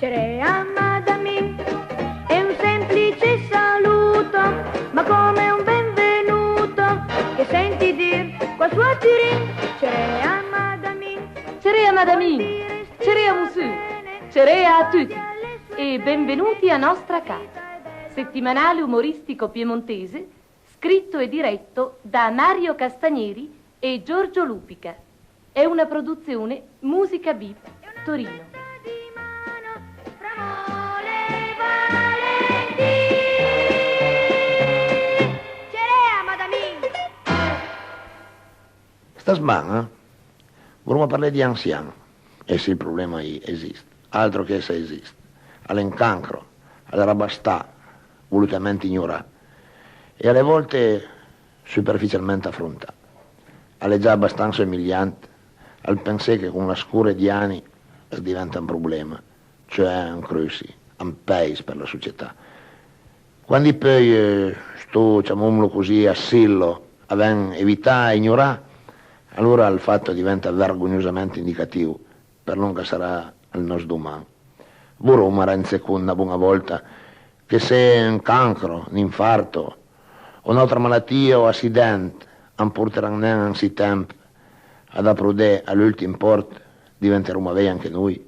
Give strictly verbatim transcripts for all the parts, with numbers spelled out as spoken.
Cerea madamin, è un semplice saluto, ma come un benvenuto che senti dir qua su a Turin. Cerea madamin, Cerea madamin, cerea mussù, cerea a tutti e benvenuti a nostra ca. Settimanale umoristico piemontese, scritto e diretto da Mario Castagneri e Giorgio Lupica. È una produzione Musica Beat Torino. Cerea madamin. Sta sman-a voroma parlé di ansian, e sì, ël problema a-i esist, altro che s'a esist, a l'é un cancro, a l'era bastà volutament ignorà, e a le volte superficialment afrontà. A l'é già abastansa umiliant ël pensé che con la score di ani as diventa un problema, cioè un cruci, un pèis për la società. Quandi peui, eh, sto, ciamomlo così, assillo a ven evità e ignorà, alora ël fato a diventa vergognosament indicatìo për lon ch'a sarà ël nòst doman. Voroma rendse cont na bon-a vòlta che se un cancro, un infarto o n'àutra malatìa o assident a ën porteran nen ansì temp a dà prodé a l'ùltim pòrt, diventeroma vej anche noi?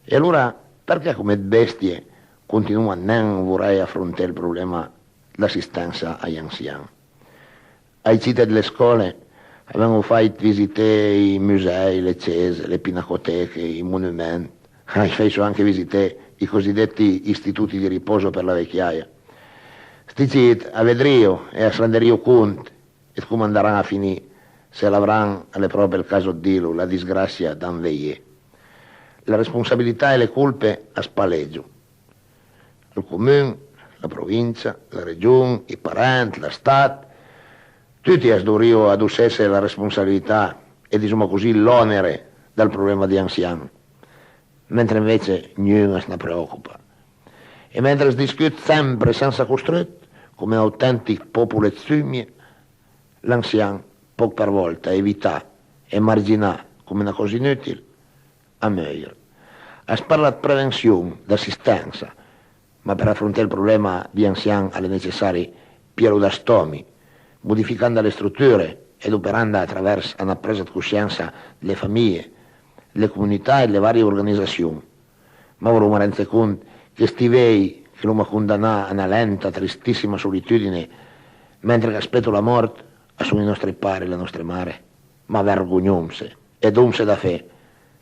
E alora përchè come 'd bestie continuoma a nen vorèj afronté ël problema dl'assistensa a j'ansian? A-i cit e dle scòle a ven-o fàit visité ij musèj, le cese, le pinacoteche, ij monument, a-j fèisso anche visité ij cosidetti istituti di riposo për la vecchiaia. Sti cit a vedrìo e as renderìo cont e 'd come andaran a finì, se l'avran, a l'é pròpi ël caso 'd dilo, la disgrassia d'anvejé. La responsabilità e le colpe as palegio. Ël comun, la provincia, la region, ij parent, la stat, tuti as dovrìo adossesse la responsabilità e, disoma così, l'ònere dël problema dj'ansian, mentre anvece gnun as na preòcopa. E mentre as discut sempre sensa costrut, come n'àutentich pòpol 'd sumie, l'ansian, pòch për vòlta evità e marginà come na còsa inùtil, a meuj. As parla 'd prevension, d'assistensa, ma për afronté ël problema dj'ansian a l'é necessari pielo da stòmi, modificand le struture e doperanda a travers a na presa 'd cosciensa dle famije, dle comunità e dle varie organisassion. Ma voroma rendse cont che sti vej che l'oma condanà a na lenta, tristissima solitudine, mentre ch'a speto la mòrt, a son ij nòstri pare e le nòstre mare? Ma vergognómse e domse da fé.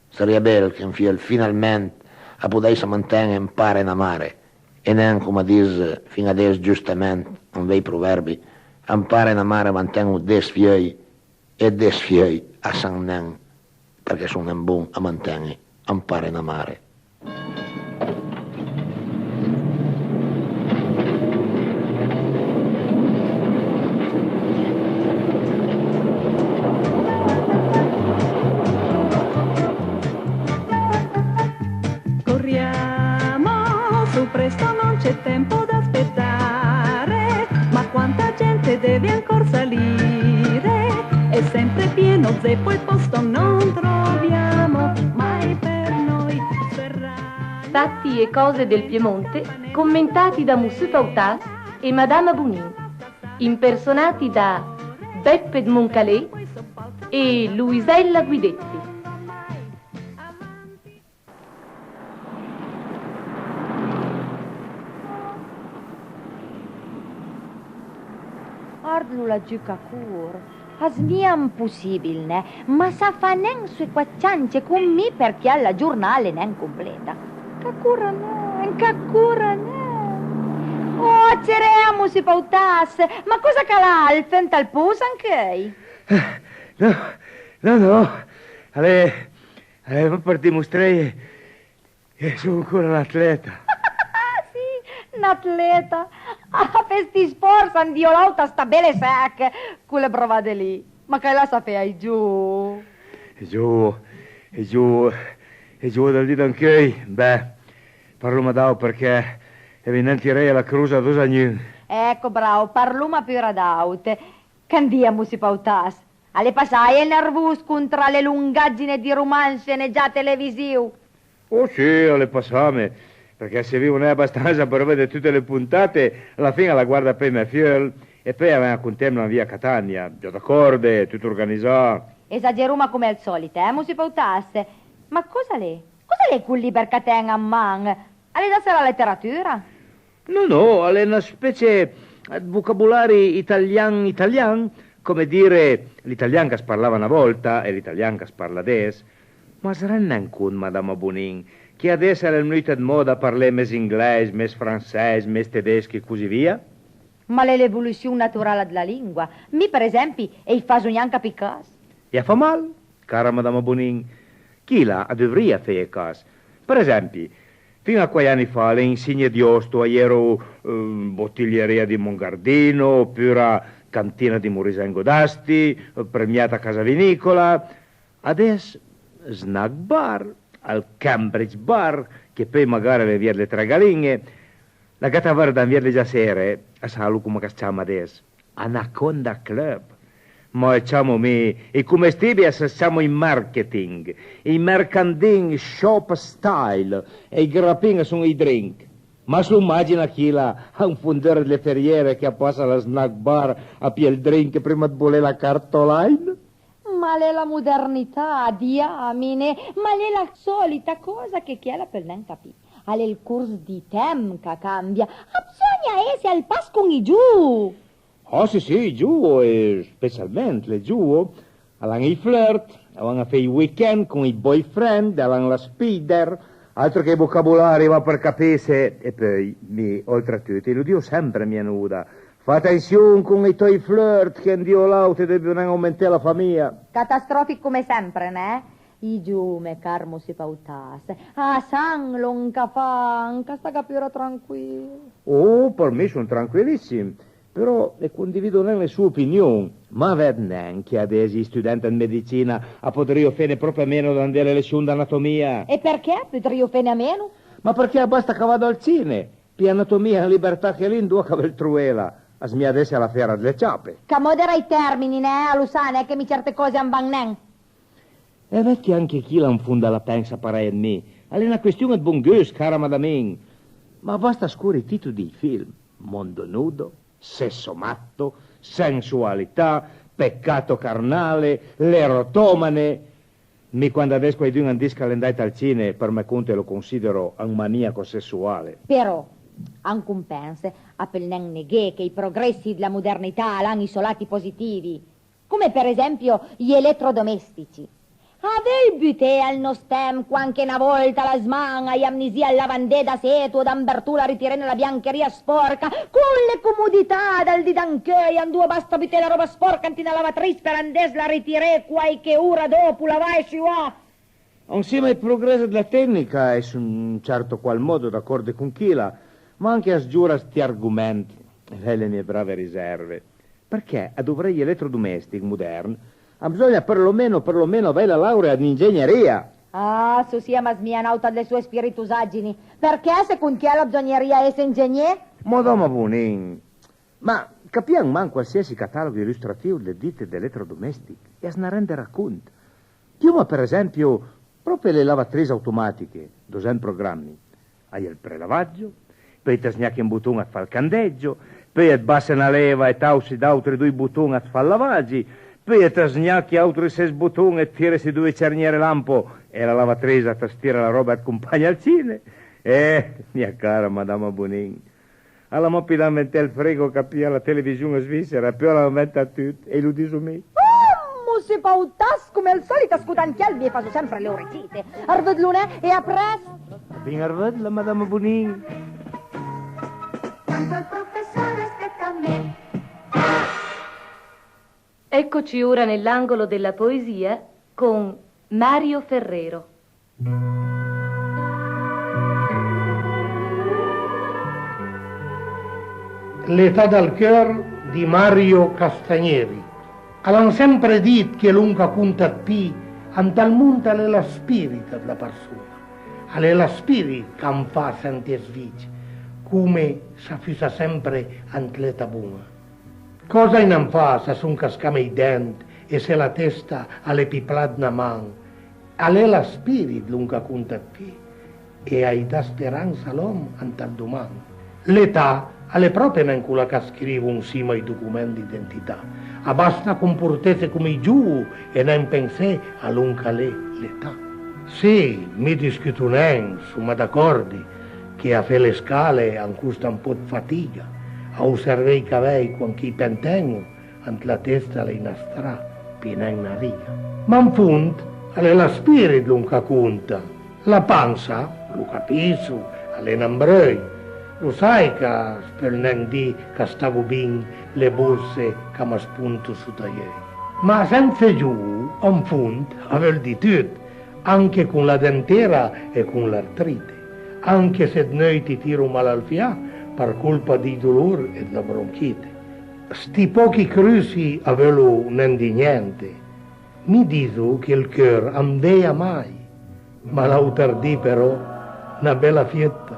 Sarìa bel che un fieul finalment a podèissa manten-e un pare e na mare, e nen, coma a dis fin adess giustament un vej proverbi, un pare e na mare a manten-o des fieui e des fieui a san nen përchè son nen bon a manten-e un pare e na mare. Corriamo, su presto, non c'è tempo da aspettare, ma quanta gente deve ancora salire, è sempre pieno zeppo e posto non troviamo, mai per noi. Fatti e cose del Piemonte, commentati da Mussù Pautàs e Madama Bonin, impersonati da Beppe Moncalé e Luisella Guidetti. Ardlo laggiù ch'a cor. A smija impossìbil, neh? Ma s'a fa nen sue quat ciance con mi, përchè la giornà a l'é nen completa. Ch'a cor nen, ch'a cor nen. Oh, cerea, Mussù Pautàs, ma còsa ch'a l'ha, ël feu ant ël pos ancheuj? No, no, no, a l'é, a l'é pa për dimostré che son ancora n'atleta. Sì, n'atleta. A fé sti spòrt, s'a 'nd-io l'àut a sta bele sech, cole bravade lì. Ma ch'a-j lassa fé ai giovo. Ai giovo, ai giovo, ai giovo dal dì d'ancheuj, beh, parloma d'àut përchè a vegn nen tireje la crosa adoss a gnun. Ecco, bravo, parloma pura d'àut. Ch'a 'nd-ia, Mussù Pautàs? A l'é passaje ël nervos contra le longaggine di roman scenegià a televisiv? Oh sì, a l'é passame, përchè se vivo nen abastansa për vëdde tute le puntate, a la fin a la guarda pèi mè fieul, e pèi a ven a contemla an via Catania, giò d'acòrde, tut organizà. Esageroma come al sòlit, eh, mossì Pautasse? Ma còsa l'é? Còsa l'é col lìber ch'a ten an man? A l'é dase a la leteratura? No, no, a l'é na specie ëd vocabolari italian-italian, come dire l'italian ch'as parlava na vòlta e l'italian ch'as parla adess. Ma as rend nen cont, madama Bonin, che adess a l'é vnùit ëd mòda parlé mes inglèis, mes fransèis, mes tedeschi e così via? Ma a l'é l'evolussion naturala dla lingua. Mi, për esempi, i faso gnanca pì cas. E a fa mal, cara madama Bonin. Chila a duvrìa feje cas. Për esempi, fin a quai ani fa le insigne di Osto a j'ero, eh, Bottiglieria di Mongardino, opura Cantina di Morisengo d'Asti, Premiata Casa Vinicola. Adess Snack Bar, al Cambridge Bar, che pèi magara a l'é via dle Tre Galin-e, la Gatta Vërda an via dle Giasere, a salo coma ch'as ciama adess? Anaconda Club. Ma e ciamo mi, i comestibi as ciamo i marketing, i mercandin shop style, e i grapin a son i drink. Ma as lo imagina chila an fondeur dle feriere che a passa al Snack Bar a pié ël drink prima ëd bolé la carta online? Ma a l'é la modernità, diamine, ma a l'é la sòlita còsa che chiel a peul nen capì. A l'é ël cors di temp ch'a cambia. A bsògna esse al pas con i giuvo. Ah, sì, sì, i giuvo, e specialment le giuvo, a l'han i flirt, a van a fé i weekend con i boyfriend, a l'han la spider, altro che i vocabolari, va për capisse. E peui, mi, oltretut, i lo diso sempre a mia noda: fa atension con i tòi flirt, che un dì o l'àutri dovìo nen aumenté la famija. Catastrofic come sempre, neh? I giuvo, mè car mossì Pautasse, a san lòn ch'a fan, ch'a staga pura tranquil. Oh, për mi son tranquilissim, però i condivido nen le so opinion. Ma vëdde nen che adess i student ëd medicina a podrìo fene pròpi a meno d'andé a le lession d'anatomia? E përchè a podrìo fene a meno? Ma përchè a basta ch'a vado al cine, pì anatomia an libertà, che lì andoa ch'a veul trovela? A smija d'esse a la fera dle ciape. Ch'a modera i tërmini, neh, a lo sa, neh, che mi certe còse am van nen. E vëdde che anche chila an fond a la pensa parèj ëd mi. A l'é na question ëd bon gust, cara madamin. Ma basta score i titol dij film: Mondo nudo, Sesso matto, Sensualità, Peccato carnale, L'erotomane. Mi, quand adess quaidun an dis ch'a l'é andàit al cine, për mè cont i lo considero un maniaco sessuale. Però, an compense, a peul nen neghé che i progressi dla modernità a l'han i sò lati positivi. Come për esempio j'eletrodomestici. A veul buté al nòst temp quand che na vòlta la sman a j'amnisìa ël lavandé da seto o d'ambertola a ritirene la biancheria spòrca, con le comodità dal dì d'ancheuj, andoa basta buté la ròba spòrca ant na lavatris për andessla ritiré quàiche ora dòpo, lavà e sciuà? Ansima ai progress dla tecnica, e son un certo qual mòdo d'acòrde con chila, ma anche a sgiora sti argomènt, l'hai le mie brave riserve. Përchè a dovré j'eletrodomestich modern, a bsògna përlomeno, përlomeno, avèj la laurea an ingegneria. Ah, so sì, ma smija n'àuta dle soe spiritosaggini. Përchè, second chiel, a bsògnerìa esse ingegné? Madama Bonin, ma capì an man qualsiasi catalogh ilustratìo dle dite d'eletrodomestich e as na renderà cont. Pioma, për esempio, pròpi le lavatris automatiche, dosent programmi. A-i é ël prelavaggio, peui të sgnache un boton, a të fa ël candeggio, peui a të basse na leva e t'ausse d'àutri doi boton, a të fa ël lavagi, peui a të sgnache àutri ses boton e të tire sui doi cerniere lampo e la lavatris a të stira la ròba e a të compagna al cine. Eh, mia cara madama Bonin, a l'ha mò pì da inventé ël frigo ch'a pija la television svìssera, e peui a l'ha inventà tut, e i lo diso mi. Oh, mossì Pautasse, come al sòlit, a scote an chiel, mi faso sempre le ore cite. Arvëdlo, neh, e a prest. Bin arvëdla, madama Bonin. Quando il professore aspetta me. Eccoci ora nell'angolo della poesia con Mario Ferrero. L'età dal cheur di Mario Castagneri. A l'han sempre dit che lon ch'a conta 'd pì ant ël mond a l'é lë spìrit dla persona. A l'é lë spìrit ch'am fa senté svij, come s'a fussa sempre ant l'età bon-a. Còsa i n'am fa s'a son cascame ij dent e se la testa a l'é pì pla 'd na man? A l'é lë spìrit lon ch'a conta 'd pì. e a-j dà speransa a l'òm ant ël doman. L'età a l'é pròpi nen cola ch'a scrivo ansima a-j document d'identità. A basta comportesse com ij giovo e nen pensé a lon ch'a l'é l'età. Sì, mi discuto nen, soma d'acòrdi che a fé le scale an costa un pò ëd fatiga, a oservé ij cavèj quand ch'i penten-o, ant la testa a l'é na stra, pì nen na riga. Ma an fond a l'é lë spìrit lòn ch'a conta. La pansa, lo capisso, a l'é n'ambreuj. Lo sai ch'as peul nen dì ch'a stago bin le borse ch'a më sponto sota j'euj. Ma sense giovo, an fond, a veul dì tut, anche con la dentera e con l'artrite, anche se ëd neuit i tiro mal al fià për colpa dij dolor e dla bronchite. Sti pòchi crusi a veulo nen dì gnente. Mi diso che ël cheur a m'deja mai, ma l'àuter dì però na bela fieuta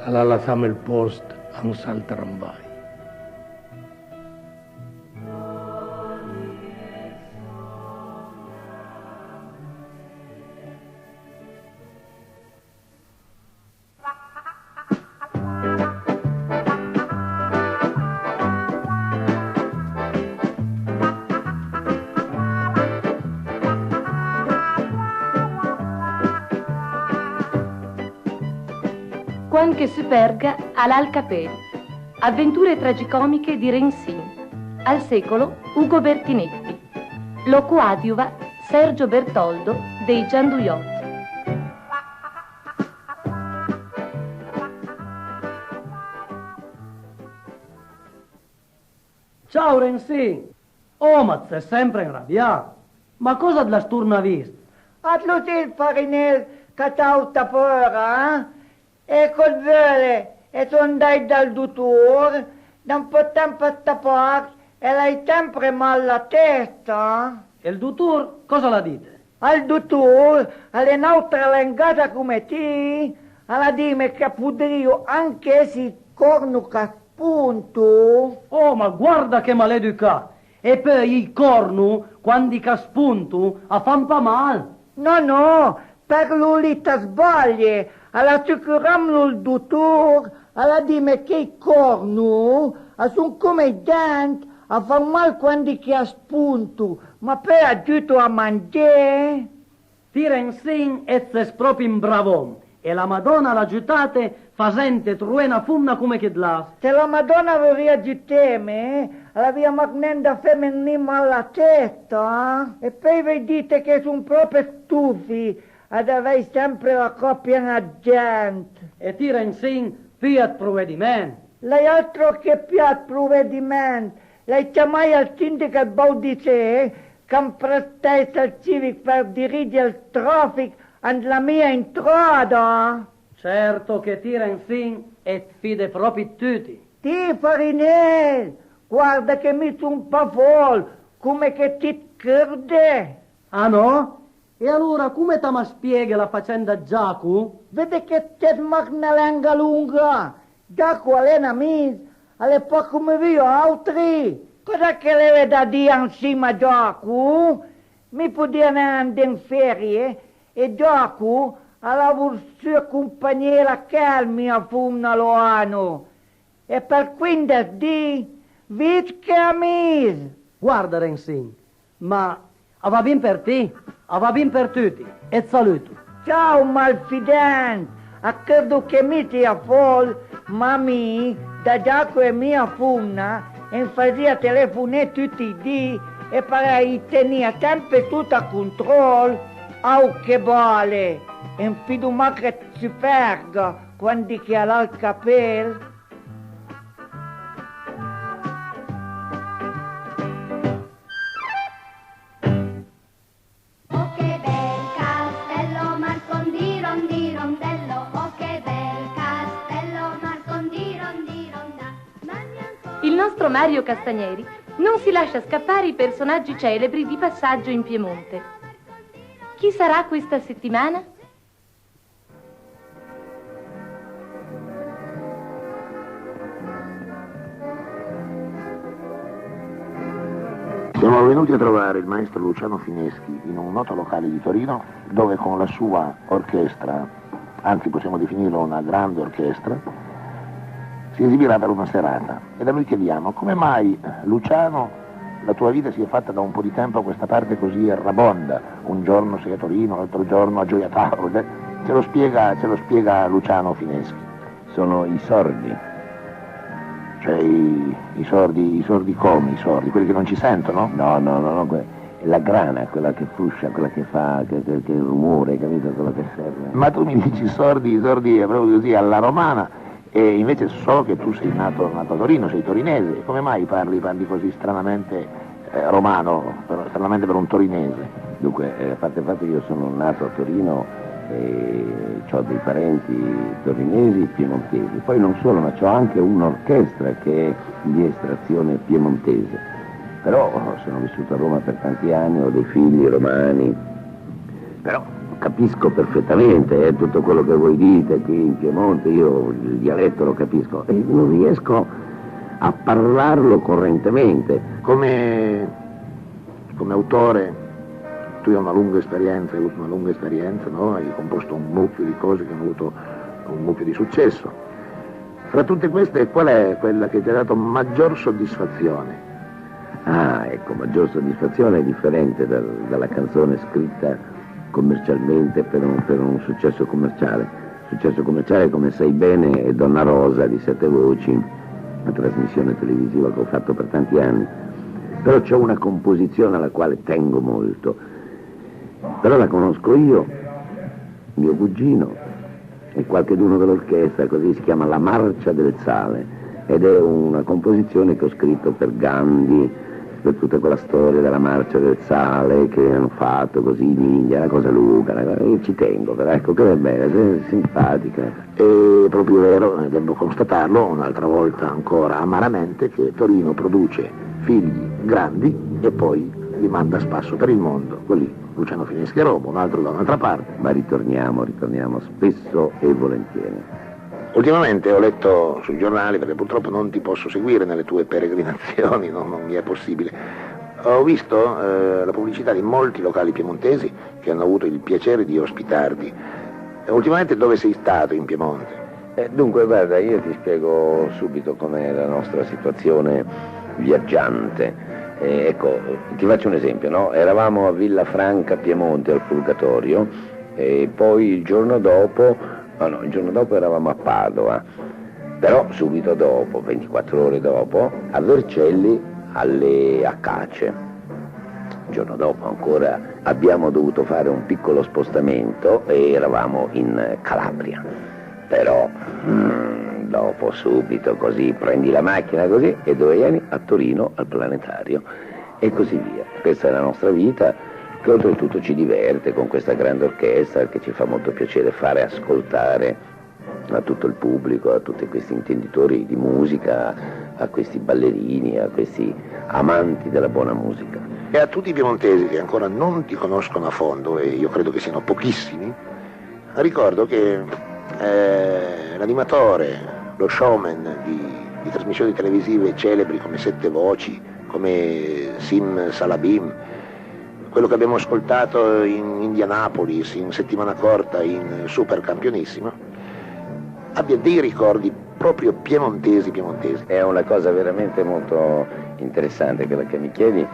a l'ha lassame ël pòst a un salt tramvaj. Quand che superga a l'ha ël capel. Avventure tragicòmiche di Rensin. Al secolo, Ugo Bertinetti. Lo coadiuva Sergio Bertoldo dei Gianduiotti. Ciao Rensin! Oh, ma it ses sempre anrabià! Ma còsa it l'has torna vist? It lo sét ël farinér ch'a tàuta fòra, eh? E còs it veule, a son andàit dal dotor, da un pò ëd temp a sta part, e l'hai sempre mal la testa. E ël dotor còsa a l'ha dite? Ël dotor a l'é n'àutra lengada come ti, a l'ha dime ch'a podrìo anche esse ij còrno ch'a sponto. Oh, ma guarda che maleducà! E peui ij còrno, quandi ch'a sponto, a fan pa mal. No, no, parlo lì it sbaglie, a l'ha sicüramlo ël dotor, a l'ha dime che ij còrno a son come ij dent, a fan mal quandi ch'a sponto, ma peui a giuto a mangé. Ti Rensin it ses pròpi un bravo òm, e la Madòna a l'ha giutate fasente trové na fomna come che it l'has. Se la Madòna a vorìa giuteme, a l'avìa mach nen da feme ven-ì mal la testa, eh? E peui i veuj dite che son pròpi stofi ëd vëdde sempre la còpia an argent. E ti Rensin, pia ëd provediment. L'hai àutro che pia ëd provediment, l'hai ciamaje ël sìndech ëd Baudisé ch'a m'prestèissa ël Civic për dirige ël tràfich an la mia intrada. Certo che ti Rensin it it fide pròpi ëd tuti. Ti farinér, guarda che mi son pa fòl, come che ti it chërde. Ah no? E alora come it ma spieghe la facenda ëd Giaco? Vëdde che it ses mach na lenga longa. Giaco a l'é n'amis, a l'é pa come veuj àutri. Còsa che it l'eve da dì ansima a Giaco? Mi i podìa nen andé an ferie, e Giaco a l'ha vossù compagné la Carmia, fomna, l'Oano. E për quindes di, vist che amis! Guarda Rensin, ma a va bin për ti, a va bin për tuti, e it saluto. Ciao malfident, a chërdo che mi i sia fòl, ma mi, da Giaco e mia fomna, i fasìa telefoné tuti ij di e parèj i tenìa sempe sota contròl. Au che bale, i fido mach ëd Superga quandi che a l'ha ël capel. Oh che bel castello, Marcon di Rondirondello, oh che bel castello, Marcon di Rondironda. Dammi ancora. Il nostro Mario Castagneri non si lascia scappare i personaggi celebri di passaggio in Piemonte. Chi sarà questa settimana? Siamo venuti a trovare il maestro Luciano Fineschi in un noto locale di Torino, dove con la sua orchestra anzi possiamo definirlo una grande orchestra, si esibirà per una serata. È da lui chiediamo: come mai, Luciano, la tua vita si è fatta da un po' di tempo a questa parte così errabonda? Un giorno sei a Torino, l'altro giorno a Gioia Tauro. Ce lo spiega, ce lo spiega Luciano Fineschi. Sono i sordi. Cioè i, i sordi, i sordi come i sordi? Quelli che non ci sentono? No, no, no, no, que- è la grana, quella che fruscia, quella che fa, che, che, che rumore, capito? Quello che serve. Ma tu mi dici sordi, i sordi è proprio così, alla romana, e invece so che tu sei nato, nato a Torino, sei torinese, come mai parli, parli così stranamente, eh, romano, per, stranamente per un torinese? Dunque, eh, a parte il fatto che io sono nato a Torino e ho dei parenti torinesi, piemontesi, poi non solo, ma ho anche un'orchestra che è di estrazione piemontese, però sono vissuto a Roma per tanti anni, ho dei figli romani, però capisco perfettamente, eh, tutto quello che voi dite qui in Piemonte, io il dialetto lo capisco e non riesco a parlarlo correntemente. Come, come autore, tu hai una lunga esperienza, hai avuto una lunga esperienza, no? Hai composto un mucchio di cose che hanno avuto un mucchio di successo. Fra tutte queste, qual è quella che ti ha dato maggior soddisfazione? Ah, ecco, maggior soddisfazione è differente dal- dalla canzone scritta commercialmente per un, per un successo commerciale. Successo commerciale, come sai bene, è Donna Rosa di Sette Voci, una trasmissione televisiva che ho fatto per tanti anni. Però c'è una composizione alla quale tengo molto. Però la conosco io, mio cugino e qualcheduno dell'orchestra, così si chiama La Marcia del Sale, ed è una composizione che ho scritto per Gandhi, per tutta quella storia della Marcia del Sale che hanno fatto così in India, una cosa lunga, una cosa- io ci tengo, però ecco che è bella, è simpatica. È proprio vero, e devo constatarlo un'altra volta ancora amaramente, che Torino produce figli grandi e poi li manda a spasso per il mondo, così Luciano Fineschi a Roma, un altro da un'altra parte. Ma ritorniamo, ritorniamo spesso e volentieri. Ultimamente ho letto sui giornali, perché purtroppo non ti posso seguire nelle tue peregrinazioni, no, non mi è possibile. Ho visto, eh, la pubblicità di molti locali piemontesi che hanno avuto il piacere di ospitarti. E ultimamente dove sei stato in Piemonte? Eh, dunque, guarda, io ti spiego subito com'è la nostra situazione viaggiante. Eh, ecco, ti faccio un esempio, no? Eravamo a Villafranca Piemonte al Purgatorio e poi il giorno dopo, no, no, il giorno dopo eravamo a Padova, però subito dopo, ventiquattro ore dopo, a Vercelli alle Acace. Il giorno dopo ancora abbiamo dovuto fare un piccolo spostamento e eravamo in Calabria. Però, mm, dopo subito così prendi la macchina così e dove vieni? A Torino al planetario e così via. Questa è la nostra vita, che oltretutto ci diverte con questa grande orchestra che ci fa molto piacere fare ascoltare a tutto il pubblico, a tutti questi intenditori di musica, a questi ballerini, a questi amanti della buona musica. E a tutti i piemontesi che ancora non ti conoscono a fondo, e io credo che siano pochissimi, ricordo che, eh, l'animatore, lo showman di, di trasmissioni televisive celebri come Sette Voci, come Sim Salabim, quello che abbiamo ascoltato in Indianapolis, in Settimana Corta, in Super Campionissimo, abbia dei ricordi proprio piemontesi, piemontesi. È una cosa veramente molto interessante quella che mi chiedi,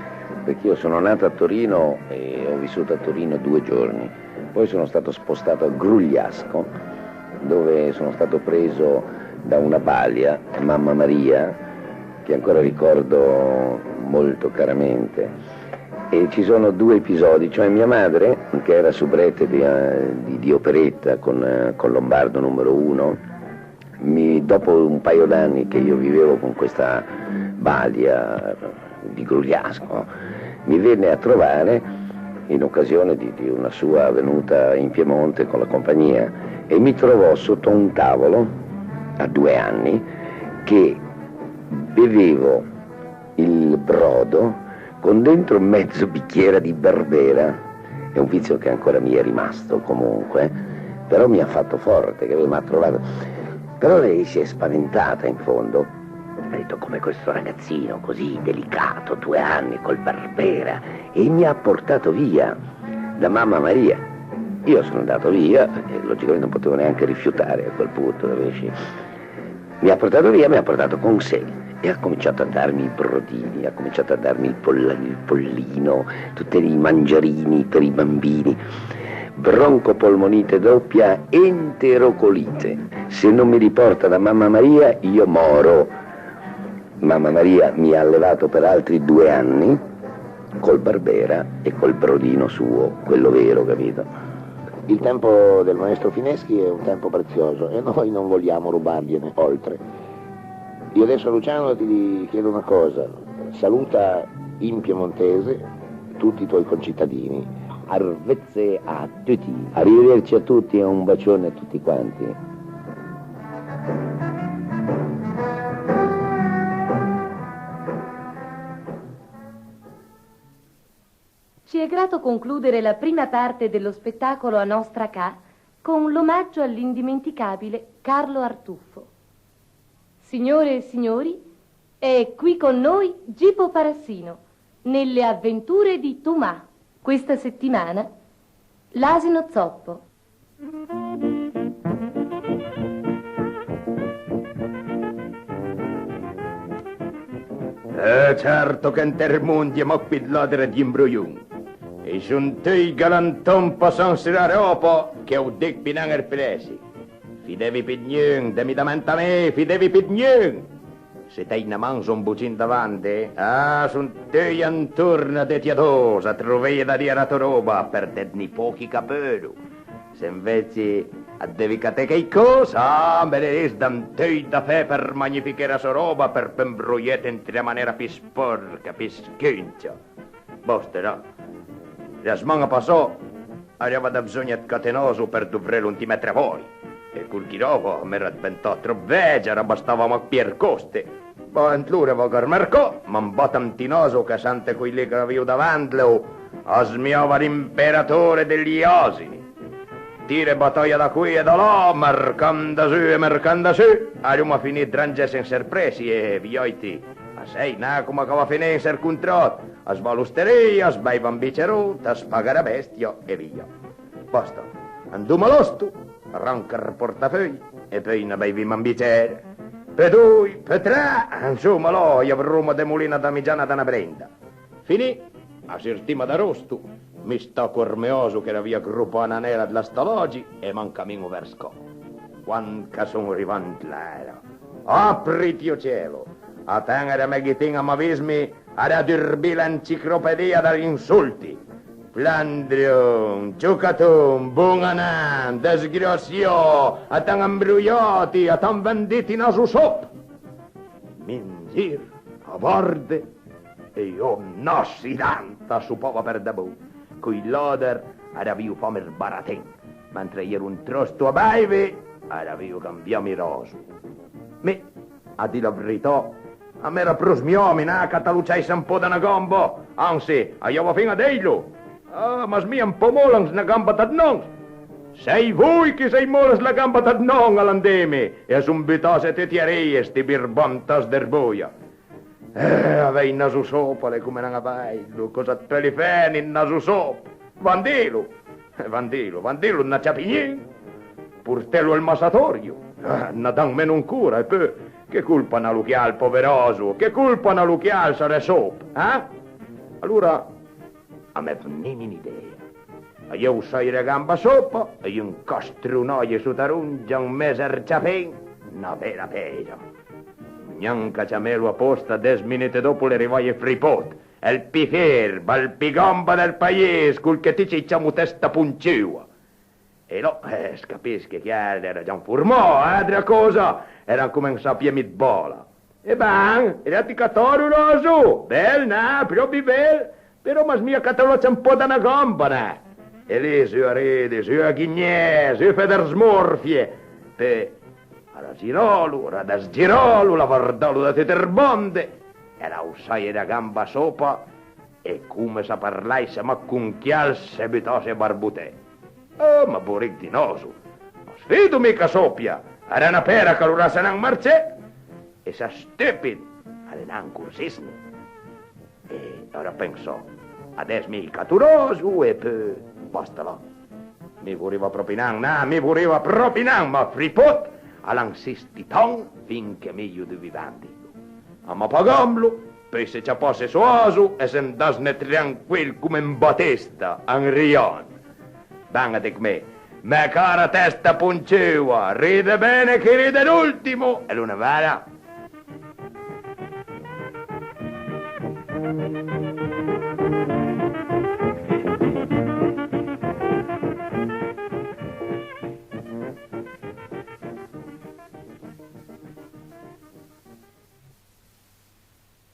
perché io sono nato a Torino e ho vissuto a Torino due giorni, poi sono stato spostato a Grugliasco, dove sono stato preso da una balia, Mamma Maria, che ancora ricordo molto caramente. E ci sono due episodi, cioè mia madre, che era soubrette di, eh, di- di operetta con, eh, con Lombardo numero uno, mi- dopo un paio d'anni che io vivevo con questa balia di Grugliasco, mi venne a trovare in occasione di, di una sua venuta in Piemonte con la compagnia e mi trovò sotto un tavolo a due anni che bevevo il brodo con dentro mezzo bicchiere di berbera. È un vizio che ancora mi è rimasto comunque, però mi ha fatto forte, capito? Mi ha trovato. Però lei si è spaventata in fondo. Ha detto: "Come questo ragazzino così delicato, due anni, col berbera, e mi ha portato via da Mamma Maria." Io sono andato via, perché logicamente non potevo neanche rifiutare a quel punto, capisci? Mi ha portato via, mi ha portato con sé e ha cominciato a darmi i brodini, ha cominciato a darmi il poll-, il pollino, tutti i mangiarini per i bambini. Broncopolmonite doppia, enterocolite. Se non mi riporta da mamma Maria, io moro. Mamma Maria mi ha allevato per altri due anni col Barbera e col brodino suo, quello vero, capito? Il tempo del maestro Fineschi è un tempo prezioso e noi non vogliamo rubargliene oltre. Io adesso, Luciano, ti chiedo una cosa. Saluta in piemontese tutti i tuoi concittadini. Arvezze a tutti. Arrivederci a tutti e un bacione a tutti quanti. Ci è grato concludere la prima parte dello spettacolo A Nostra Ca con l'omaggio all'indimenticabile Carlo Artuffo. Signore e signori, è qui con noi Gipo Parassino, nelle avventure di Tumà. Questa settimana, l'asino zoppo. Eh, certo che ënt ël mond a-i é mach pì 'd làder e 'd imbrojon. A-i son tëi galanton passand sö la ròba che a-j dëgh pì nen ël plessi. Fidevi pì 'd gnun, demi da ment a mi, fidevi pì 'd gnun! Se t'hai na man sö un bocin davanti, ah, son tëi antorn a dete ados, a troveje da dì a la tò ròba, për dëdni pòchi ch'a peudo. Se anvece a devi caté cheicòs, ah, me l'é lì sdant tëi da fé për magnifiché la sò ròba, për peui ëmbroiete ant la manera pì spòrca, pì scuncia. Basta, là. La sman-a passà, a-i l'ava da bzògn 'd caté n'aso për dovrelo ant ij mè travai. E col ch'i l'ava, a m'era dventà tròp vej, a la bastava mach pì ël còste. Ma ant l'ora a vagh a rmarcà, ma 'n bat ant ij naso ch'a sente coj lì ch'a l'avìo davant, a smijava l'imperatore degli asini. Tira e bataglia da quì e da là, marcand a zù e marcand a sù, a l'oma finì 'd rangesse ën sërpressi e vijàiti. A sai, na, coma ch'a va finì ën sër contrat, as va a l'osteria, as beiva ën bicerot, as paga la bestia e via. Basta, andoma a l'osto, ranca ël portafeuj e peui na beivima ën bicer. Peui doi, peui tre, ansoma, là, a-i avroma demolì na damigiana da na brenda. Finì, a surtima da l'osto, mi staco ël mè aso che l'avìa gropà a n'anela dla stalagi e m'ancamin-o vers cà. Quand ch'a son rivà ant l'era, apriti ol cielo, a tènere a mè ghitin a m'ha vistmi a la durbì l'enciclopedia da j'insolti. Flandrion, ciucaton, bon a nen, dësgrassià, a t'han ëmbroiàti, a t'han vendìt ij naso sop. Mi an gir, a varde, e j'ho n'assidanta, a sopava për da bon. Coj làder a l'avìo fame ël baratin, mentre a j'ero ant l'osto a beive, a l'avìo cambiame l'aso. Mi, a dì la vrità, a m'era prosmiame, na, ch'a talociàisse un pò da na gamba, ansi, a j'ava fin a dèilo. Ah, ma smija un pò mòla ant na gamba dad nòns. Sei voi ch'i sei mòl ant la gamba dad nòns, a l'han dime, e a son butasse tëti a rije, sti birbantas d'erboia. Eh, avèj ij naso sop a l'é coma nen avèilo, còsa it peuli fé ant ij naso sop? Vandilo! Eh, vandilo, vandilo, an na ciapi gnun! Portelo al massatorio! Eh, an na dan meno ancora, e peui, che colpa an ha lo chial, pòver aso? Che colpa an ha lo chial s'a l'é sop, eh? Alora, a m'é vnime n'idea. A j'ho sàit la gamba sopa, a j'ho ancastrunàit sota rongia an mes al ciapin na bela pèira. Gnanca ciamelo apòsta, des minute dòpo a l'é rivaje ël fripòt, ël pì ferb, ël pì gamba dël pajis, col che tuti a-j ciamo testa ponçua. E là, eh, as capiss che chiel a l'era già anformà, eh, dra còsa, a l'era ancomençà a pieme ëd bala. E ben, e l'hai catalo l'aso? Bel, neh, pròpi bel, però m'has mia catalo anche un pò da na gamba, neh? E lì, su a ride, su a ghigné, su a fé dle smorfie. Peui, a l'ha giralo, a l'ha dësgiralo, a l'ha vardalo da tute le bande, e a l'ha ossaje la gamba sopa, e come s'a parlaisse mach con chiel, s'é butasse a barboté. Oh, ma borich di naso! Ma sfido mi ch'a sopia! A l'é na pèira ch'a l'orasse nen marcé! E s'a stupid a l'é nen corsissne! E alora pensò, adess mi cato l'aso e peui basta là. Mi vuriva propi nen, na, mi vuriva propi nen, ma Fripot a l'ha insistì tant fin che mi i-j o duvi vèndilo. A m'ha pagamlo, peui se ciapasse so aso e se 'ndass-ne tranquil come un batesta, un rian. Ben, a dico mi, mè cara testa ponceua, ride ben chi ride l'ultimo, e l'è nen vera?